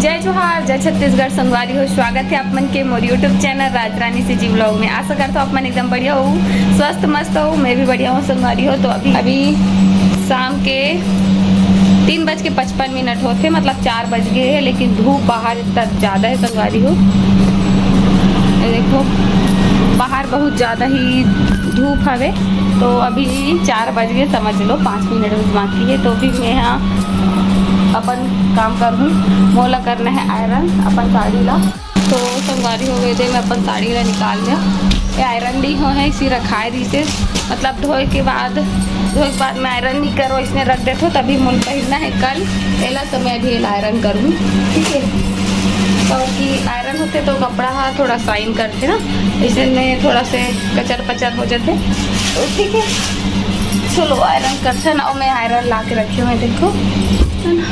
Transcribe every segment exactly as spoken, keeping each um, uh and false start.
जय जोहार, जय छत्तीसगढ़ संगवारी हो। स्वागत है आप मन के मोर YouTube चैनल राजरानी सीजी व्लॉग में। आशा करता हूँ आप मन एकदम बढ़िया हो, स्वस्थ मस्त हो। मैं भी बढ़िया हूँ संगवारी हो। तो अभी, अभी शाम के तीन बज के पचपन मिनट होते, मतलब चार बज गए हैं, लेकिन धूप बाहर इतना ज़्यादा है संगवारी हो। ये देखो, बाहर बहुत ज़्यादा ही धूप हवे। तो अभी चार बज गए, समझ लो पाँच मिनट बस बाकी है। तो अभी मैं यहाँ अपन काम करहूँ, मोला करना है आयरन अपन साड़ी ला। तो संगवारी हो गए थे, मैं अपन साड़ी ला निकाल लिया। ये आयरन नहीं हो है, इसी रखाए रही से, मतलब धोए के बाद, धोए के बाद मैं आयरन नहीं करो, इसने रख देते हो, तभी मोल पहनना है कल। एला तो मैं अभी एला आयरन करूँ, ठीक है। तो कि आयरन होते तो कपड़ा हा थोड़ा शाइन करते ना, इसे में थोड़ा से कचर पचर हो जाते। तो ठीक है, चलो आयरन करते ना। और मैं आयरन ला के रखी हूँ, देखो, है ना।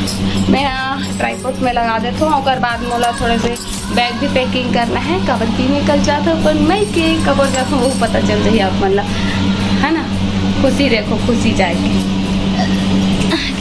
मैं यहाँ ट्राईपोड में लगा देता हूँ, ओकर बाद मोला थोड़े से बैग भी पैकिंग करना है, काबर कि मैं कल जात हूँ अपन मई के, कबर जात हूँ वो पता चल जाही आप मन ला, है ना। खुशी रखो, खुशी जाएगी।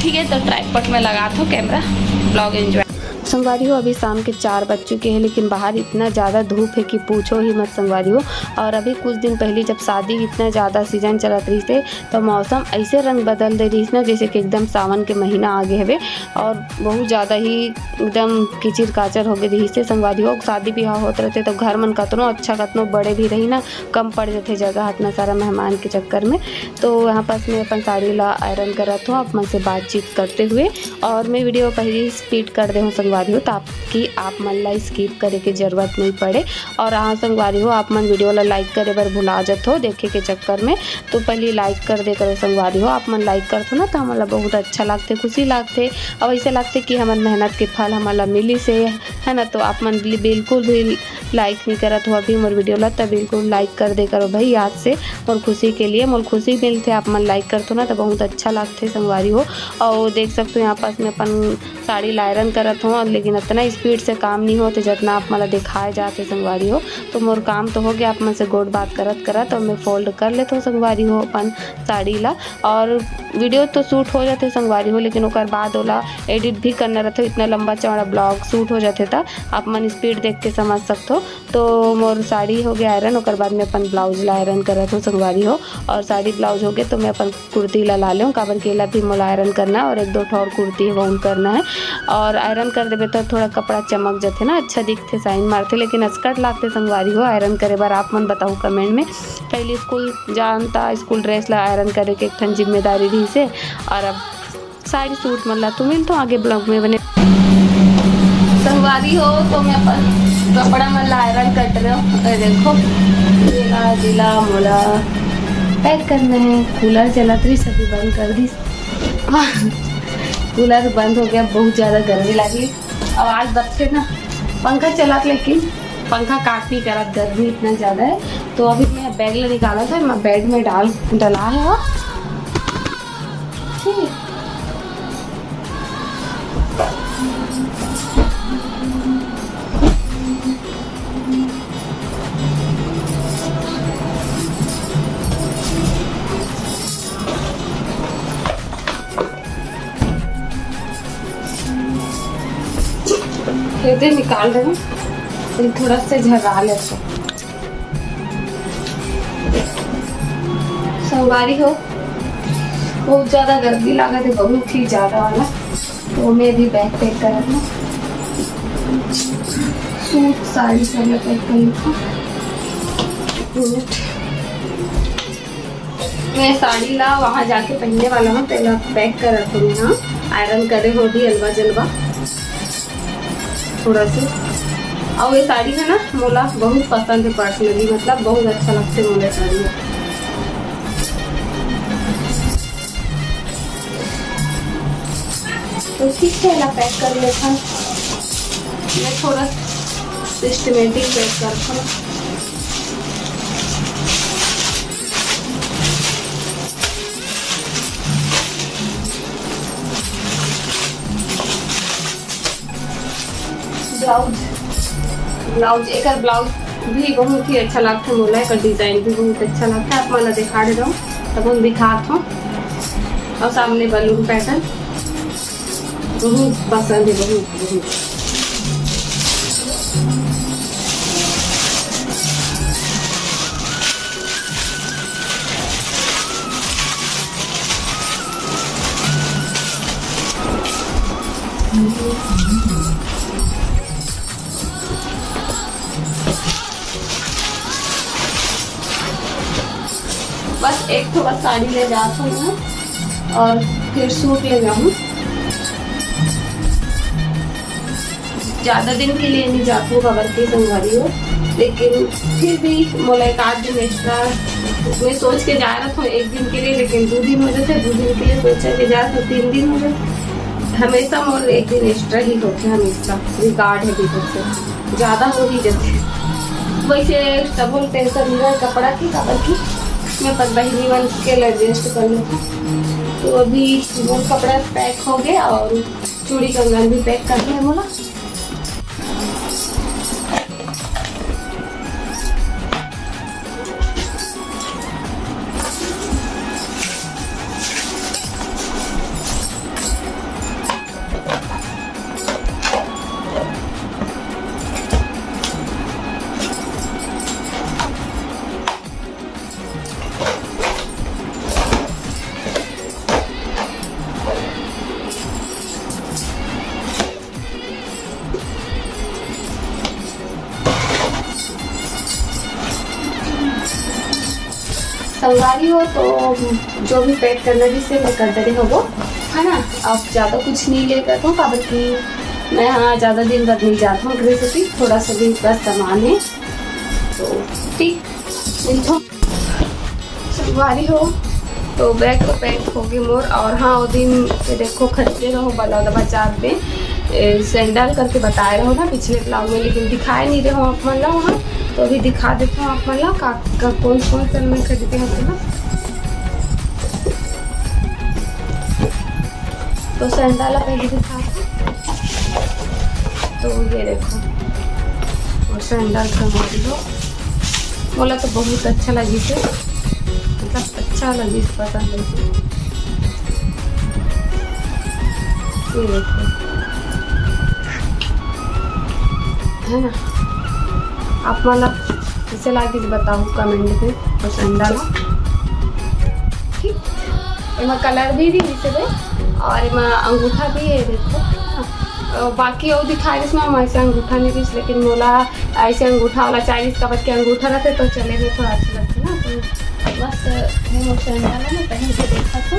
ठीक है, तो ट्राईपोड में लगा दो कैमरा, व्लॉग एंजॉय। संगवारी हो, अभी शाम के चार बज चुके हैं, लेकिन बाहर इतना ज़्यादा धूप है कि पूछो ही मत संगवारी हो। और अभी कुछ दिन पहले जब शादी इतना ज़्यादा सीजन चलत रही थे, तो मौसम ऐसे रंग बदल दे रही ना, जैसे कि एकदम सावन के महीना आ गए हवे। और बहुत ज़्यादा ही एकदम किचिर काचर हो गई रही से संगवारी हो। शादी ब्याह होत रहते तो घर मन कतनो अच्छा, कतनो बड़े भी रही ना, कम पड़ जाते जगह इतना सारा मेहमान के चक्कर में। तो यहाँ पास मैं अपन साड़ी ला आयरन करत हूँ आप मन से बातचीत करते हुए। और मैं वीडियो पहली स्पीड कर दे हूँ संगवारी हो, ताकि आप मन ला स्किप करे के जरूरत नहीं पड़े। और हाँ संगवारी हो, आप मन वीडियो ला लाइक करे बर भुला जात हो देखे के चक्कर में, तो पहली लाइक कर दे करो संगवारी हो। आप मन लाइक करथो ना, तो हमन ला बहुत अच्छा लागथे, खुशी लागथे, और ऐसे लागथे कि हमर मेहनत के फल हमन ला मिलिस हे, है ना। तो आप मन बिल-, बिल्कुल भी लाइक नहीं करत हो अभी मोर वीडियो ला, तो बिल्कुल लाइक कर दे करो भाई याद से। मोर खुशी के लिए, मोर खुशी मिलथे, आप मन लाइक करथो ना, तो बहुत अच्छा लागथे संगवारी हो। और देख सकते हो यहाँ पास मैं अपन साड़ी ला आयरन करत हो, लेकिन इतना स्पीड से काम नहीं होते जितना आप मन ला दिखाए जाते संगवारी हो। तो मोर काम तो हो गया, आप मन से गोठ बात करत करत, और मैं फोल्ड कर लेत हो संगवारी हो अपन साड़ी ला। और वीडियो तो शूट हो जाते संगवारी हो, लेकिन ओकर बाद ओला एडिट भी करना रहते, इतना लंबा चौड़ा ब्लॉग शूट हो जाते, त आप मन स्पीड देख के समझ सकते हो। तो मोर साड़ी हो गया आयरन, ओकर बाद मैं अपन ब्लाउज ला आयरन करत हो संगवारी हो। और साड़ी ब्लाउज हो गए तो मैं अपन कुर्ती ला ला लेहूँ, काबर के एला भी मोला आयरन करना है और एक दो ठो और कुर्ती है वो करना है। और आयरन कर देबे तो थोड़ा कपड़ा चमक जाथे ना, अच्छा दिखथे, शाइन मारथे, लेकिन अस्कट लागथे संगवारी हो आयरन करे बर। आप मन बताओ कमेंट में। पहले स्कूल जान ता स्कूल ड्रेस ला आयरन करे के एक ठन जिम्मेदारी रहिसे, और अब साड़ी सूट मन ला तो मिलथों आगे ब्लॉग में बने। संगवारी हो तो मैं अपन कपड़ा मन ला आयरन कर रहे हो। ये देखो, ये ला जिला मोला पैक करना है। कूलर चलत रही, सभी बंद कर दी। कूलर बंद हो गया, बहुत ज्यादा गर्मी लगी। आवाज दबते ना, पंखा चलत, लेकिन पंखा काट नहीं करत, गर्मी इतना ज्यादा है। तो अभी मैं बैग ला निकाला था, मैं बेड में डाल, डला है वो। ठीक। ये दे निकाल रहे हैं, फिर थोड़ा सा झरा लेते हैं। संगवारी हो, बहुत ज्यादा गर्मी लागत है, बहुत ही ज्यादा वाला। तो मैं भी बैग पैक करत हूँ, सूट साड़ी सब मैं पैक कर लेती हूँ। मैं साड़ी ला वहाँ जाके पहनने वाला हूँ, पहला पैक करत हूँ। यहाँ आयरन करे हो भी अलवा जलवा थोड़ा से। और ये साड़ी है ना, मोला बहुत पसंद है पर्सनली, मतलब बहुत अच्छा लगता है मोला साड़ी। तो ठीक है, एला पैक कर लेथन। मैं थोड़ा सिस्टमेटिक पैक करथन। ब्लाउज, ब्लाउज, एकर ब्लाउज भी बहुत ही अच्छा लगता है, मोला एकर डिजाइन भी बहुत अच्छा लगता है। आप मन ला दिखा दे रहा हूँ, तब हम दिखात हूँ। और सामने बलून पैटर्न बहुत पसंद है, बहुत, बहुत। बस एक ठो बस साड़ी ले जात हूँ मैं, और फिर सूट ले जाऊँ। ज्यादा दिन के लिए नहीं जात हूँ, काबर के संगवारी हो, लेकिन फिर भी मोला एक आध दिन एक्स्ट्रा, मैं सोच के जा रहा था एक दिन के लिए, लेकिन दो दिन हो जाते, दो दिन के लिए सोचा के जा तो तीन दिन हो जाते। हमेशा मोर एक दिन एक्स्ट्रा ही होते, हमेशा रिकॉर्ड है दीपक से ज्यादा हो ही जाते। वैसे डबल टेंशन नहीं है कपड़ा की, काबर की मैं अपन बहिनी मन के लिए एडजस्ट कर लेती हूँ। तो अभी वो कपड़ा पैक हो गया और चूड़ी कंगन भी पैक कर लिया मोला। संगवारी हो तो जो भी पैक करना जिससे मैं कर दे रही हूँ वो, है ना। अब ज्यादा कुछ नहीं लेकर हूँ, काबर कि मैं यहाँ ज्यादा दिन भर नहीं जाता हूँ, गृह से थोड़ा सा भी बस सामान है। तो ठीक, मिलता हूँ। संगवारी हो तो बैग तो पैक हो गई मोर। और हाँ, वो दिन ये देखो, खरीदे रहो बलौदा बाजार में, ए, सैंडल करके बताए रहो ना पिछले ब्लॉग में, लेकिन दिखाए नहीं रहो आप मन ला वहाँ। तो अभी दिखा देती हूँ आप मन ला का, का कौन कौन सा मैं खरीदे हूँ ना। तो सैंडल ला पहले दिखा दो। तो ये देखो, और सैंडल संगवारी हो, मोला तो बहुत अच्छा लगी से, मतलब अच्छा लगी, पसंद है। ये देखो, है ना, आप मन ला कैसे लागिस बताओ कमेंट में, पसंद आला। ठीक, एमा कलर भी रहिस हे और एमा अंगूठा भी है, देखो। अ, बाकी वो दिखाए इसमें हम ऐसे अंगूठा नहीं रहिस, लेकिन मोला ऐसे अंगूठा वाला चाहिए, इसका बच्चे अंगूठा रहते तो चले में थोड़ा अच्छा लगता ना। तो बस ये मोर सैंडल है, मैं पहन के देखा तो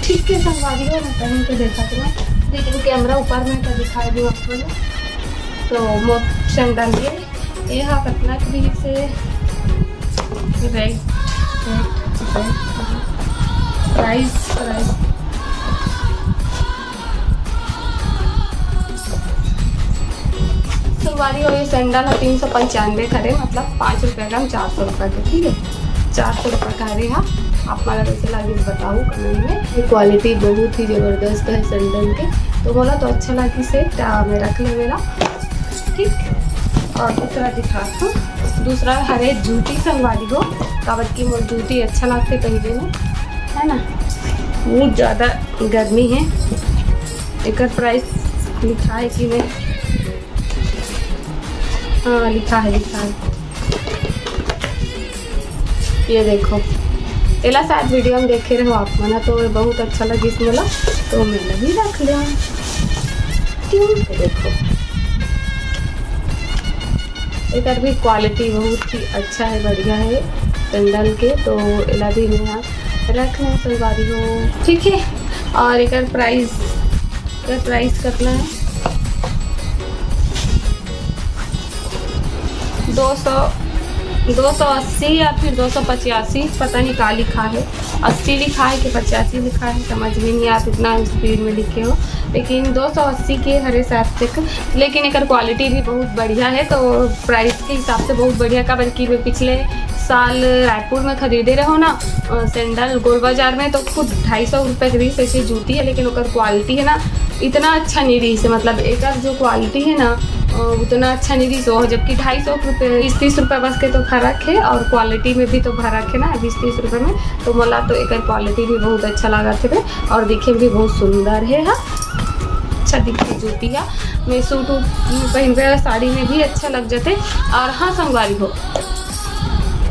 ठीक है, संगवारी हो, मैं पहन के देखा तो, लेकिन कैमरा ऊपर में तो दिखाई दूँ आपको ना। तो मोर सैंडल ये, ये हा पतला क्रीम से red, red, red, price, price. संगवारी हो, ये सैंडल है तीन सौ पंचानवे करे, मतलब पाँच रुपये का, चार सौ रुपये का, ठीक है, चार सौ रुपये का। अरे हाँ, आप मन ला कैसे लागिस बताओ कमेंट में। ये क्वालिटी बहुत ही जबरदस्त है सैंडल के, तो मोला तो अच्छा लागिस से, मैं रख लेवे ला। ठीक, और दूसरा दिखा तो, दूसरा हरे जूती संगवारी हो, काबर की मोर जूती अच्छा लगते पहले में, है ना, बहुत ज़्यादा गर्मी है। एकर प्राइस लिखा है कि नहीं? हाँ, लिखा है, लिखा है। ये देखो, एला शायद वीडियो में देखे रहो आप मन, तो ये बहुत अच्छा लगिस मोला, तो मैं भी रख लिया। क्यों? ये देखो, एकर भी क्वालिटी बहुत ही अच्छा है, बढ़िया है सैंडल के, तो एला भी मैं यहाँ रख लें संगवारी हो, ठीक है। और एकर प्राइस, एकर प्राइस कितना है? दो सौ, दो सौ अस्सी या फिर दो सौ पचासी, पता नहीं का लिखा है, अस्सी लिखा है कि पचासी लिखा है, समझ में नहीं, आप इतना स्पीड में लिखे हो, लेकिन दो सौ अस्सी के हरे साथ तक। लेकिन एकर क्वालिटी भी बहुत बढ़िया है, तो प्राइस के हिसाब से बहुत बढ़िया, काबर कि मैं पिछले साल रायपुर में खरीदे रहो ना, अ, सैंडल गोल बाजार में, तो खुद ढाई सौ रुपये के रहिस ऐसे जूती है, लेकिन ओकर क्वालिटी है ना, इतना अच्छा नहीं रहिस, मतलब एकर जो क्वालिटी है ना, अ, उतना अच्छा नहीं रहिस, जबकि ढाई सौ रुपये, बीस तीस रुपये बस के तो फर्क है, और क्वालिटी में भी तो फर्क है ना, बीस तीस रुपये में। तो मोला तो एकर क्वालिटी भी बहुत अच्छा लागत हे और दिखे में भी बहुत सुंदर है, हाँ, अच्छा दिखते जूती है। मैं सूट वूट पहनबे, साड़ी में भी अच्छा लग जाते। और हाँ संगवारी हो,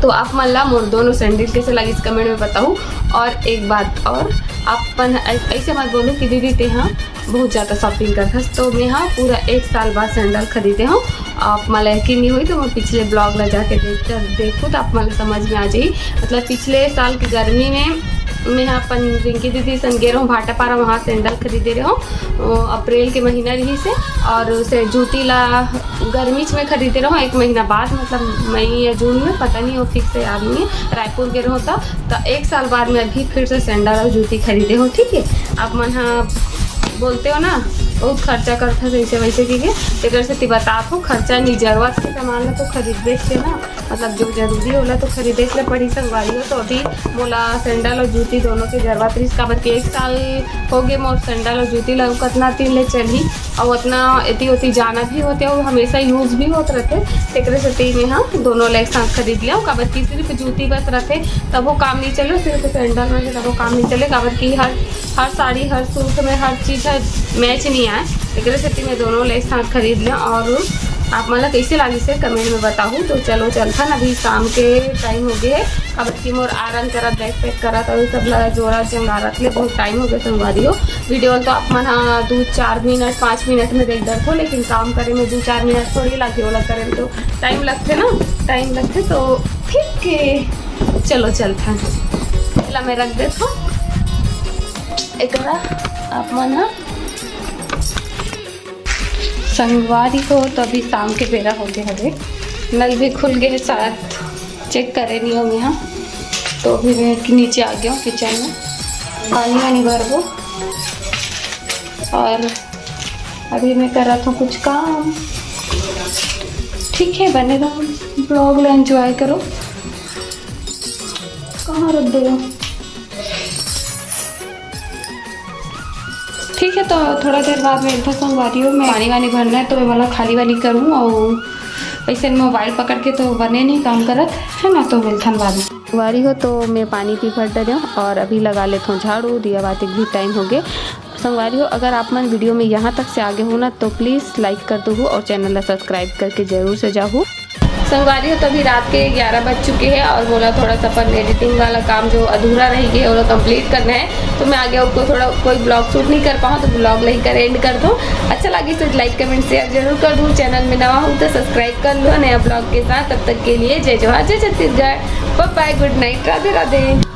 तो आप मन ला मोर दोनों सैंडल कैसे लगिस कमेंट में बताओ। और एक बात और, आप मन ऐ-, ऐसे मत बोलो कि दीदी तेहा बहुत ज़्यादा shopping करथस। तो मैं हा पूरा एक साल बाद sandal खरीदे हूँ। आप मन ला यकीन नहीं होही तो मैं पिछले vlog ला जाके देख कर देखो तो आप मन ला समझ में आ जाही। मतलब पिछले साल की गर्मी में मैं हा अपन रिंकी दीदी संग गे रहूँ भाटापारा, वहाँ sandal खरीदे रहूँ। अप्रैल के महीना रहिस हे और उसे जूती ला गर्मी में खरीदे रहूँ एक महीना बाद, मतलब मई या जून में, पता नहीं, वो fix से याद नहीं है। रायपुर गे रहूँ तब तो एक साल बाद में अभी फिर से sandal और जूती खरीदे हो, ठीक है। आप मन हा बोलते हो ना, बहुत खर्चा करता ऐसे वैसे, ठीक है। तेकर से ती बतात हो, खर्चा नहीं, जरूरत के सामान ला तो खरीदबे के ना, मतलब जो जरूरी होला तो खरीदे के पड़ी संगवारी हो। तो अभी मोला sandal और जूती दोनों के जरूरत रहिस, काबर कि एक साल हो गए मोर sandal और जूती ला, कतना दिन ले चलही, और उतना एती ओती जाना भी होते और हमेशा use भी होत रहते। तेकरे सेती मैं हा दोनों ला एक साथ खरीद लिया, काबर कि सिर्फ जूती बस रहते तब वो काम नहीं चले, सिर्फ sandal में तब वो काम नहीं चले, काबर कि हर हर साड़ी, हर suit में हर चीज हर match नहीं आए। तेकरे सेती मैं दोनों ला एक साथ खरीद लिया। और आप मन ला कैसे लागिस हे comment में बताहू। तो चलो चलथन अभी शाम के time हो गए हे, काबर कि मोर iron करत, bag pack करत और सब ला जोरत जंगारत ले बहुत time हो गए संगवारी हो। Video तो आप मन हा दो चार मिनट पाँच मिनट में देख डरथो, लेकिन काम करे में दो चार मिनट थोड़ी लागथे, ओला करे में तो time लगथे ना, time लगथे। तो ठीक है, चलो चलथन, एला मैं रख देथो एकरा। आप मन हा संगवारी हो तो अभी शाम के बेरा हो गए हवे, नल भी खुल गए हे शायद, check करे नहीं हो यहाँ। तो अभी मैं नीचे आ गया हूँ kitchen में, पानी वानी भरबो और अभी मैं करत हूँ कुछ काम। ठीक है, बने रहो, vlog ला enjoy करो। कहाँ रख दे? ठीक है, तो थोड़ा देर बाद में एक बार संगवारी हो, मैं पानी वानी भरना है तो मैं वाला खाली वाली करूँ और ऐसे mobile पकड़ के तो बने नहीं काम करत है ना, तो मिलथन बाद में। संगवारी हो तो मैं पानी भी भर डरे हूँ और अभी लगा लेता हूँ झाड़ू, दिया बाती भी time हो गए। संगवारी हो, अगर आप मन video में यहाँ तक से आगे हो ना तो please like कर दो और channel ला subscribe करके जरूर से जाहू। संगवारी हो, तो अभी रात के ग्यारह बज चुके हैं और मोला थोड़ा सा अपन editing वाला काम जो अधूरा रह गया है, वो complete करना है। तो मैं आगे आपको थोड़ा कोई vlog shoot नहीं कर पाऊँ, तो vlog ला ही कर end कर दूँ। अच्छा लगे तो like, comment, share जरूर कर दूँ। Channel में नवा हूँ तो subscribe कर लो नया vlog के साथ। तब तक के लिए जय जोहार, जय Chhattisgarh, bye bye, good night, Radhe Radhe.